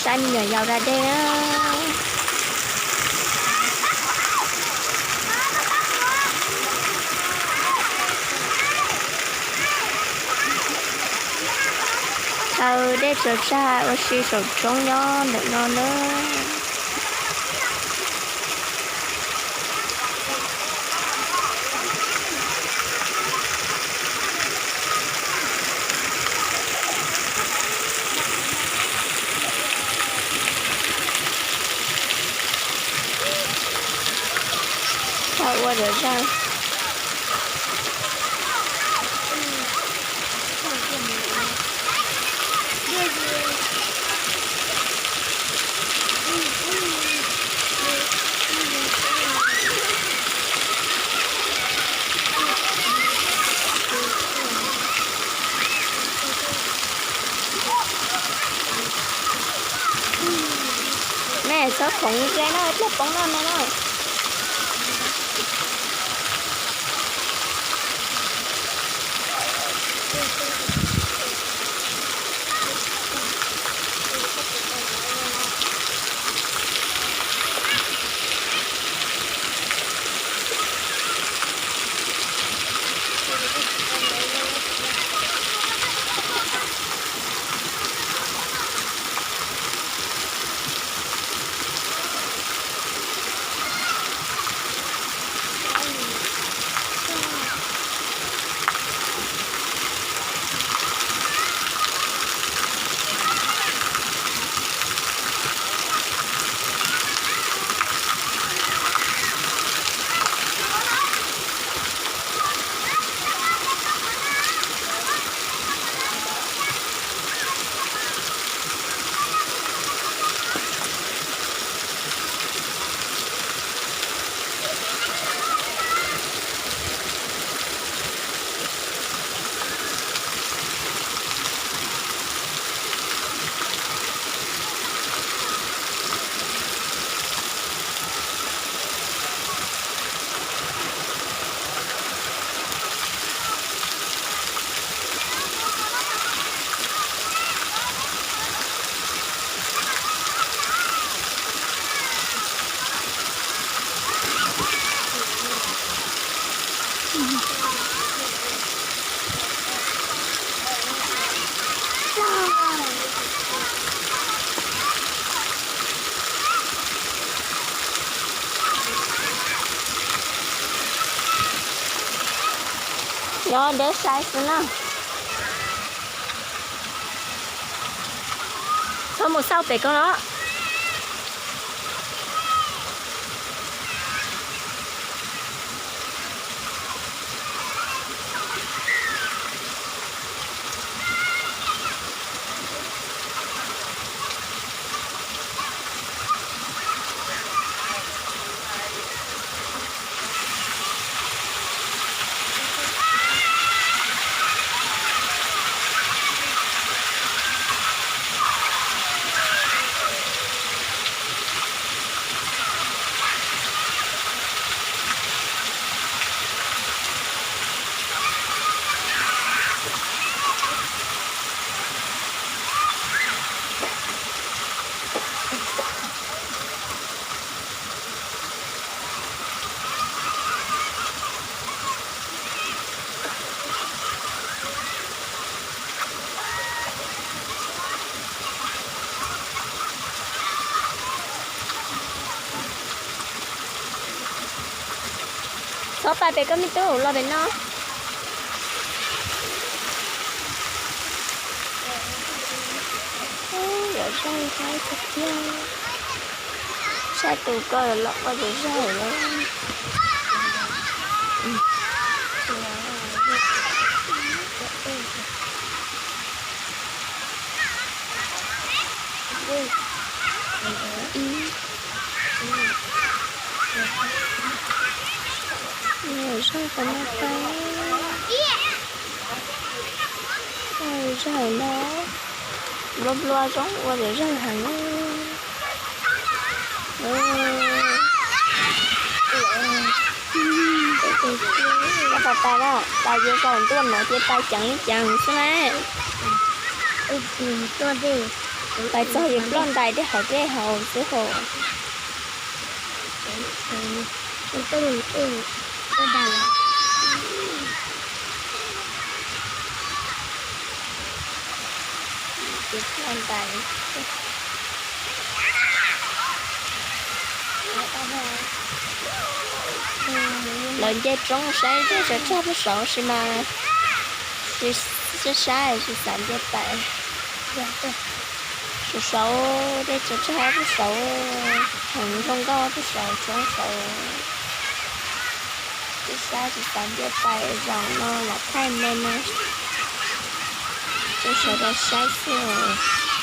Pab me nyuam yaus da dej na. Thaws dej tsaws tsag ua si saum roob nyob ntawm no na. Thaum ua zam zaj. Me txhob khoov ze na, dlej poob no me na. Nyob deb sai xwb na. Txhob mus xauj pem ko los. Txhob pais pem koj me tub, los pem no. Yog zaj haib tiag tiag. Saib tus ko los ua zam zaj lawm. Zaj qhov no pais, zaj no nplua nplua zoo ua zam zaj heev. Pais na, pais ces saum ntuaj no ces pais ceev ceev xwb na. Tuaj dej. Pais txog yus ploj ntais dej hauv dej haus xwb hos. Lawv nce roob saib dej tsov rog puag saud sis mas, saib saib tsis xav nce pais. Saud saud dej tsov rog puag saud, heev zoo nkauj puag saud roob saud. Tsis saib tsis xav nce pais zaum no lam thaij nej rau sawv daws saib xwb os.